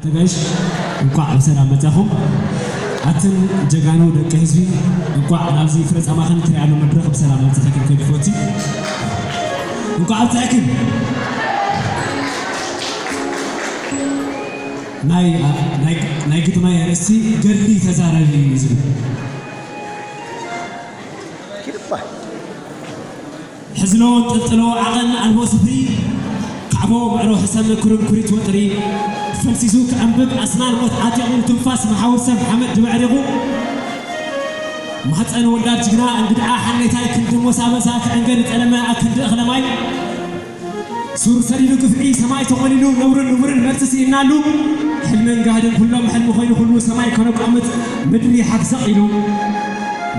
ተጋይሽ፣ እንኳዕ ብሰላም መጻኹም። ኣትን ጀጋኑ ደቂ ህዝቢ፣ እንኳዕ ናብዚ ፍረ ጻማኽን ትሪኣሉ መድረኽ ብሰላም መጻኹም። ከዲፎቲ እንኳዕ ኣብጻእክን። ናይ ናይ ናይ ግጥመይ ኣርእስቲ ገድሊ ተዛረቢ እዩ ዝብል። ሕዝሎ ጥልጥሎ ዓቐን ኣልቦ ስፍሪ፣ ካዕቦ ምዕሮ ሕሰም ኩርንኩሪት ወጥሪ፣ ፈልሲሱ ክዕንብብ ኣስናን ሞት ዓጢቑ፣ ትንፋስ መሓውር ሰብ ሓመድ ድበዕሪቑ፣ ማህፀን ወላድ ጅግና እንግድዓ ሓኔታይ ክንዲ ሞሳ በሳ ክዕንገል ዝጠለመ ኣክንዲ እኽለ ማይ፣ ሱር ሰዲዱ ግፍዒ ሰማይ ተቖሊሉ፣ ነውርን ንቡርን መልሲ ስኢናሉ፣ ሕልምን ጋህድን ኩሎም ሕልሚ ኮይኑ ኩሉ ሰማይ ከነቋምት ምድሪ ሓፍ ሰቕ ኢሉ፣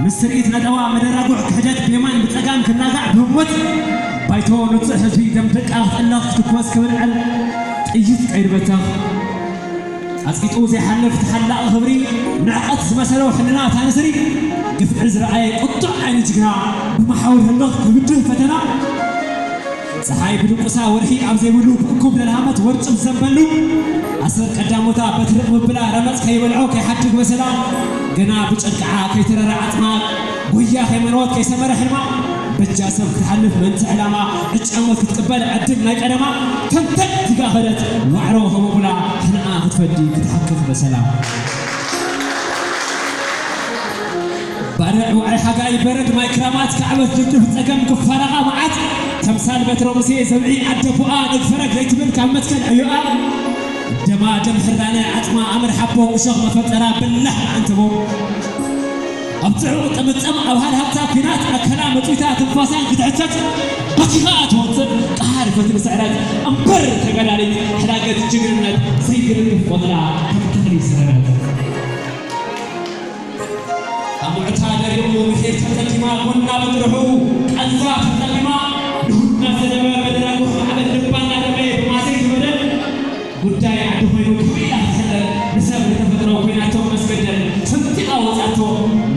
ምስ ትርኢት ነጠባ መደራጉሕ ክሕደት ብየማን ብጸጋም ክናጋዕ ብህሞት፣ ባይቶ ንጹሕ ህዝቢ ደም ደቃ ክትእለኽ ክትኮስ ክብልዕል ጥይት ቀይድ በተኽ። ኣጽቂጡ ዘይሓልፍ ተሓላቒ ክብሪ፣ ንዕቐት ዝመሰሎ ሕልና እታ ንስሪ፣ ግፍዒ ዝረኣየ ቁጡዕ ዓይኒ ጅግና፣ ብመሓውር ህልኽ ክብድህ ፈተና፣ ጸሓይ ብድቁሳ ወርሒ ኣብ ዘይብሉ ብእኩብ ደልሃመት ወርጭ ዝዘንበሉ፣ ኣሰር ቀዳሞታ በትሪ ቅብብላ ረመጽ ከይበልዖ ከይሓድግ በሰላ፣ ገና ብጨቅዓ ከይተረረ ዓጽማ፣ ጉያ ከይመነወት ከይሰመረ ሕልማ፣ በጃ ሰብ ክትሓልፍ ምእንቲ ዕላማ፣ ዕጫ ሞት ክትቅበል ዕድል ናይ ቀደማ፣ ተንተን ትጋ ኸደት ዋዕሮ ከመጉላ ሕንኣ ክትፈዲ ክትሓክኽ በሰላ። ባርዕ ዋዒ ሓጋይ በረድ ማይ ክራማት ካዕበት ድፍድፍ ጸገም ክፋረቓ መዓት፣ ተምሳል በትረ ሙሴ ዘብዒ ኣደ ቡኣ ንግፈረግ ዘይትብል ካብ መትከል ዕዮኣ፣ ደማ ደም ሕራነ ዓጽማ ኣምር ሓቦ እሾኽ መፈጠራ ብላህ ኣንተቦ። ኣብ ጽዑቕ ጥምጥም ኣብ ሃልሃልታ ኲናት ኣከላ መጽዊታ ትንፋሳን ክትሕተት በቲኻ ትወጽእ ቀሃር ፈትሊ ስዕረት እምበር ተጋዳሊት ሕዳገት ጅግንነት ዘይትረግፍ ቆጽላ ከም ተኽሊ ሰረረት። ኣሙዕታ ደሪቑ ምሒር ተጸጊማ ጎና ብጥርሑ ቃንዛ ተጸሊማ ንሁድና ዘነበ መደራጉሕ ማዕበል ልባ እናደመየ ብማሰይ ዝበደል ጉዳይ ዓዲ ኮይኑ ከመይ ኢላ ክትሕለል ንሰብ ንተፈጥሮ ኮይናቶ መስገደል ሰንጢቓ ወጻቶ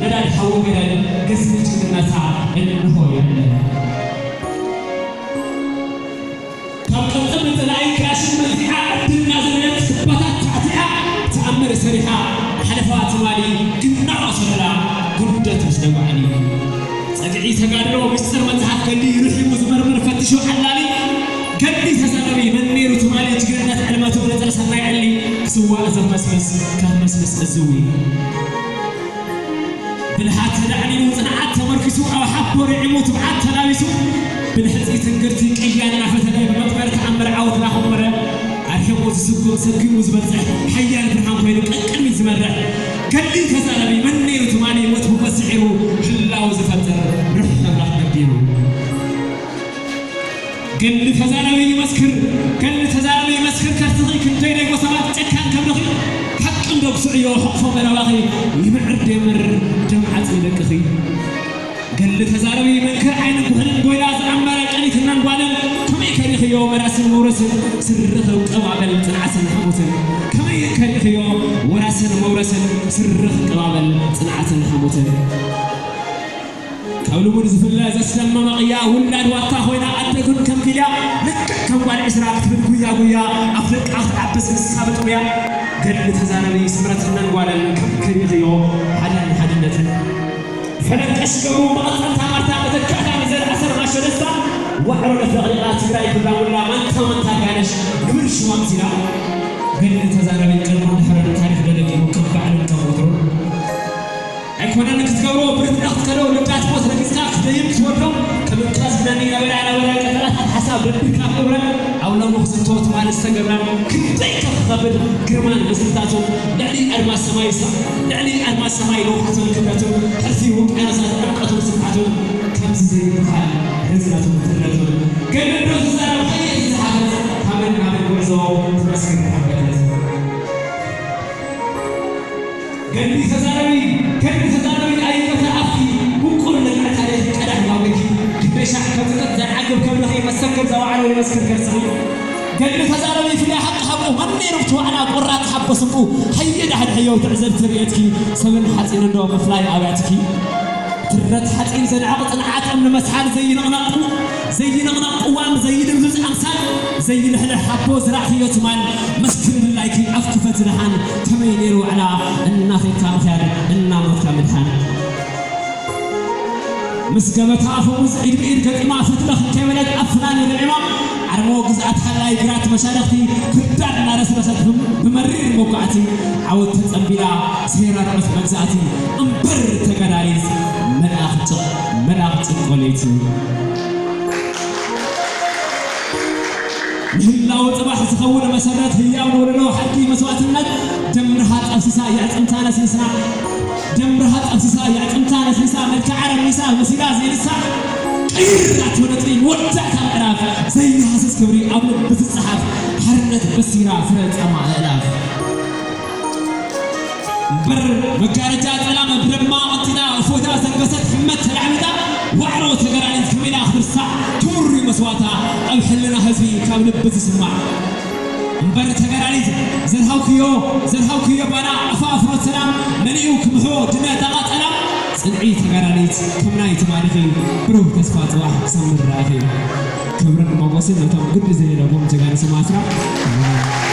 ነዳድ ሓዊ ገደል ገዝሚ ጅግንነታ እንሆ ይዕለል። ካብ ቅልጽም ንጸላኢ ክላሽን መዚዓ ዕድልና ዝረየት ክባታት ታዕቲዓ ተኣምር ሰሪሓ ሓለፋ ትማሊ ግናዖ ሰለላ ጉንደት ምስ ደጉዓኒ ጸግዒ ተጋድሎ ምስጢር መጽሓፍ ገሊ ርሒሙ ዝመርምር ፈትሹ ሓላሊ ገሊ ተዛረቢ መን ነይሩ ትማሊ ጅግንነት ዕልመቱ ንጥር ሰናይ ዕሊ ክስዋእ ዘመስምስ ካብ መስምስ እዝዊ ብልሓት ተዳዕኒኑ ጽንዓት ተመርኪሱ ኣብ ሓቦ ርዒሙ ትብዓት ተላቢሱ ብንሕጺ ትንግርቲ ቅያ እናፈተነ ብመጥመር ተኣምር ዓወት እናኾመረ ኣርሒቑ ዝስጉም ሰኪሙ ዝበጽሕ ሓያል ብርሃን ኮይኑ ቀቅድሚት ዝመርሕ ገድሊ ተዛረቢ መን ነይሩ ትማሊ ሞት ብሞት ስዒሩ ህላው ዝፈጥር ርሑቕ መብራህቲ ነቢሩ። ገድሊ ተዛረቢ ይመስክር፣ ገድሊ ተዛረቢ ይመስክር ከርስኺ ክንደይ ናይ ጎሰባት ጨካን ከብድኺ ሓቂ እንዶ ክስዕዮ ሕቕፎ መረባኺ ይምዕር ደምር ደም ዓጽሚ ደቅኺ። ገድሊ ተዛረቢ መንክር ዓይኒ ጉሕልን ጎይላ ዝኣመረ ቀኒትናን ጓልን ከመይ ከሪኽዮ መራስን መውረስን ስርርኽ ቀባበል ጽንዓትን ሓሞትን ከመይ ከሪኽዮ ወራስን መውረስን ስርርኽ ቀባበል ጽንዓትን ሓሞትን ካብ ልሙድ ዝፍለ ዘስደመመ ቅያ ውላድ ዋታ ኮይና ኣደግን ከም ኪልያ ልክዕ ከም ጓል ዕስራ ክትብል ጉያ ጉያ ኣፍ ደቃ ክትዓብስ ንሳ ብጥሙያ ገድሊ ተዛረቢ ስምረትነን ጓለን ከም ከሪኽዮ ሓደን ሓድነትን ፈለቀሽ ገቡ መቐጸልታ ማርታ መተካእታ ንዘርኣ ሰርማሸ ደስታ ዋዕሮ ለፍለቕሊቓ ትግራይ ኩላ ውላ ማንታ ማንታ ጋነሽ ግብር ሽዋ ኣምሲላ ገድሊ ተዛረቢ ቅድሙን ድሕረን ታሪኽ ደለጊሙ ከም ባዕሉን ከም ወትሩን ኣይኮነን ክትገብሮ ብርትዕ ክትከዶ ልዳት ሞት ረጊጽካ ክትደይብ ክትወርዶ ከም እንቅስቃስ ግደኒ ነበረ ነበረ ቀጠላት ኣብ ሓሳብ ደድካ ክብረ ኣብ ሎሚ ክዝቶ ትማሊ ዝተገብረ ክንደይ ከፍ ከብል ግርማን ምስልታቱን ልዕሊ ኣድማስ ሰማይ ሳ ልዕሊ ኣድማስ ሰማይ ልውሓቱን ክብረቱን ሕልፊ ውቅያኖሳት ዕምቀቱን ስፍሓቱን ከምዚ ዘይበሃል ርዝነቱን ትርነቱን ገድሊ ዶ ዝዛረብ ሓየት ዝሓፈት ካብ መን ናበን ጉዕዞ ትመስክር ተሓበተት። ገድሊ ተዛረቢ ገድሊ ተዛረቢ ኣይበተ ኣፍኪ ውቁር ንግዕታለይ ቀዳሕ ማውለኪ ክንደይ ሻዕ ከጥቅጥ ዘይዓግብ ከብለኺ መሰክር ዘዋዕሎ ይመስክር ከርስኺ ገድሊ ተዛረቢ ፍልይ ሓቂ ሓቁ መን ነይሩ ብትዋዕላ ቆራጽ ሓቦ ስንቁ ሃየ ዳሕድሕዮ ትዕዘብ ትርእየትኪ ሰብን ሓጺን እንዶ ምፍላይ ኣብያትኪ ትረት ሓፂን ዘንዕቕ ፅንዓት እምኒ መስሓል ዘይንቕነቕ ዘይንቕነቕ ቅዋም ዘይድምዝዝ ኣምሳል ዘይልሕልሕ ሓቦ ዝራዕ ህዮ ትማል መስክር ድላይኪ ኣፍ ክፈት ድሓን ከመይ ነይሩ ውዕላ እናኸድካ ምኽያድ እናሞትካ ምድሓን ምስ ገበታ ኣፈሙዝ ኢድ ብኢድ ገጢማ ፈትለኽ እንከይበለት ኣብ ፍናን ይርዒማ ዓርሞ ግዝኣት ሓላይ ግራት መሻርኽቲ ክርዳድ እናረስረሰት ብመሪር መጓዕቲ ዓወት ተጸንቢላ ሴራ ርዑት መግዛእቲ እምበር ተጋዳሊት መልኣኽ ጭንቆ ለይቲ ንህላወ ጽባሕ ዝኸውን መሰረት ህያው ንወለዶ ሓድጊ መስዋእትነት ደምርሃ ጠፍሲሳ የዕጽምታ ነስኒሳ ደምርሃ ጠፍሲሳ የዕጽምታ ነስኒሳ መልክዓ ረሚሳ መሲላ ዘይንሳ ቀይር ኣትወነጥሪ ንወዳእታ ምዕራፍ ዘይንሃስስ ክብሪ ኣብ ልቢ ትጸሓፍ ሓርነት በሲራ ፍረ ጻማ ኣእላፍ እምበር መጋረጃ ጸላም ብደማ ቀንጢጣ እፎይታ ዘንገሰት ሕመት ተላዕሚጣ ዋዕሮ ተገራኒት ከመይዳ ክትርሳዕ ክቡር እዩ መስዋእታ ኣብ ሕልና ህዝቢ ካብ ልቢ ዝስማዕ እምበር ተገራኒት ዘርሃውክዮ ዘርሃውክዮ ባና ኣፋፍኖት ሰላም መሊኡ ክምሕዎ ድነ ጠቓ ጸላም ጽንዒ ተገራኒት ከም ናይ ትማሊኺ ብሩህ ተስፋ ጽባሕ ክሰምር ረኣኺ ክብርን ሞጎስን ነቶም ግዲ ዘይለዎም ጀጋኑ ሰማእትና